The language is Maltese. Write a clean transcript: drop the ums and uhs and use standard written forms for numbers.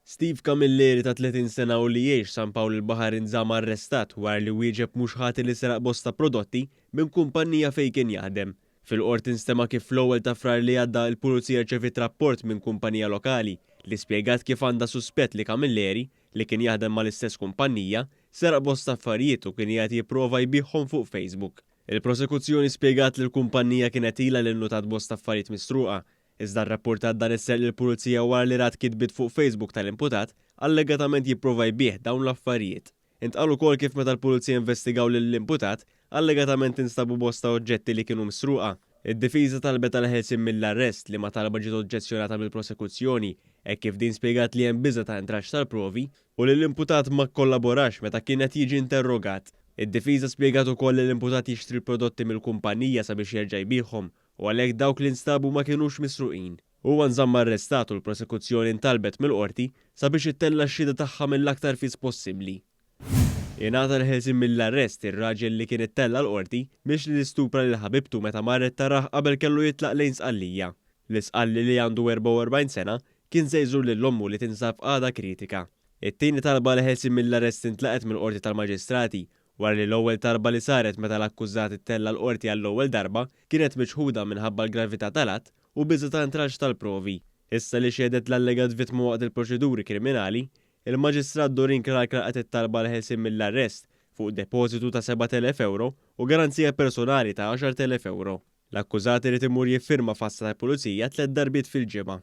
Steve Camilleri ta' 30 sena u li jgħix San Pawl il-Baħar inżamm arrestat wara li wieġeb mhux ħati li seraq bosta prodotti minn kumpanija fejn kien jaħdem. Fil-Qorti nstema' kif fl-ewwel ta' Frar li għadda l-Pulizija rċeviet rapport minn kumpanija lokali li spjegat kif għandha suspett li Camilleri, li kien jaħdem mal-istess kumpanija, seraq bosta affarijiet u kien qiegħed jipprova jbigħhom fuq Facebook. Il-Prosekuzzjoni spjegat li l-kumpanija kienet ilha li nnutat bosta affarijiet misruqa Iżda rrappurtat dan is-serq lill-Pulizija wara li rat kitbiet fuq Facebook tal-imputat allegatament jipprova jbigħ dawn l-affarijiet. Intqal ukoll kif meta l-Pulizija investigaw lill-imputat, allegatament instabu bosta oġġetti li kienu misruqa. Id-difiża talbet għall-ħelsien mill-arrest, liema talba ġiet oġġezzjonata mill-prosekuzzjoni, hekk kif din spjegat li hemm biża' ta' intraċċ tal-provi u li l-imputat ma kkollaborax meta kien qed jiġi interrogat. Id-difiża spjegat ukoll li l-imputat jixtri l-prodotti mill-kumpanija sabiex jerġa' jbigħhom u għalhekk dawk li nstabu ma kinux misruqin. Huwa nżamm arrestat u l-prosekuzzjoni ntalbet mill-Qorti sabiex ittella' x-xhieda tagħha mill-aktar fis possibbli. Ingħata l-ħelsien mill-arrest ir-raġel li kien ittella' l-Qorti mixli li stupra lil ħabibtu meta marret tarah qabel kellu jitlaq lejn Sqallija. L-Isqalli li għandu 44 sena kien se jżur lil ommu li tinsab f'qagħda kritika. It-tieni talba għall-ħelsien mill-arrest intlaqgħet mill-Qorti tal-Maġistrati Wara li l-ewwel talba li saret meta l-akkużat ittella' l-Qorti għall-ewwel darba kienet miċħuda minħabba l-gravità tal-att u biża' ta' intralċ tal-provi. Issa li xehdet l-allegat vittma waqt il-proċeduri kriminali, il-Maġistrat Doreen Clarke laqgħet it-talba għall-ħelsien mill-arrest fuq depożitu ta' 7,000 ewro u garanzija personali ta' 10,000 ewro. L-akkużat irid imur jiffirma f'għassa tal-Pulizija tlett darbiet fil-ġimgħa.